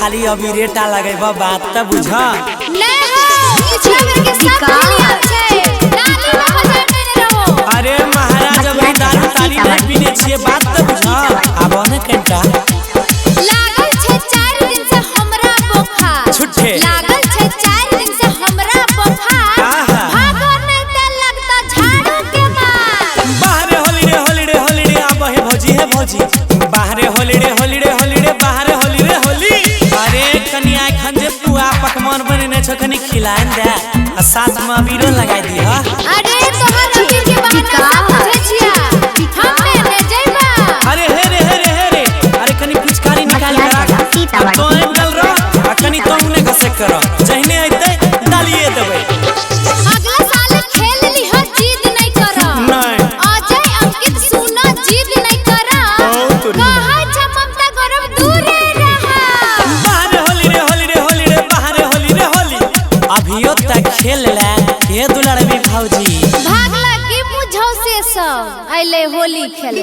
खाली अभी रेटा लगेब बात त बुझ। नहीं हो, पिछला बेर के सब नियम छै, नाली में हजार देने रहो। अरे महाराज अभी दारू ताली नहीं पीने छिए, बात त बुझ। आब ने कनिटा। लागल छै 4 दिन से हमरा बोखार। छुट्ठे। लागल छै 4 दिन से हमरा बोखार। आहा। भागो नहीं त लगता झाड़ू के मार। बाहरे होली रे होली रे होली रे, आब हे भौजी हे भौजी। बाहरे होली रे होली रे होली रे, बाहरे होली रे होली। अरे कनिया एखन जे पुआ पकवान बनेने छौ कनि खिलाइन दे आ साथ में अबीरो लगाई दिह। अरे तोहर अबीर के बहाना सब बुझै छिया, हम्मे ने जइबा। अरे हे रे हे रे हे रे, अरे कनि पिचकारी निकाल के राख। तो आबि गेल रह आ कनि तोहू ने घसक कर, जहिने अइतै डालिए देबै। अगला साल खेल लिह जिद नहीं कर। नहीं। अजय अंकित सुना जिद नहीं कर। कहै छ ममता गौरव दूरे रहा। बाहरे होली रे होली रे होली रे, बाहरे होली रे होली। अभियो तक खेल ले हे दुलरबी भौजी। भागला की मुझौ से सब अइले होली खेले।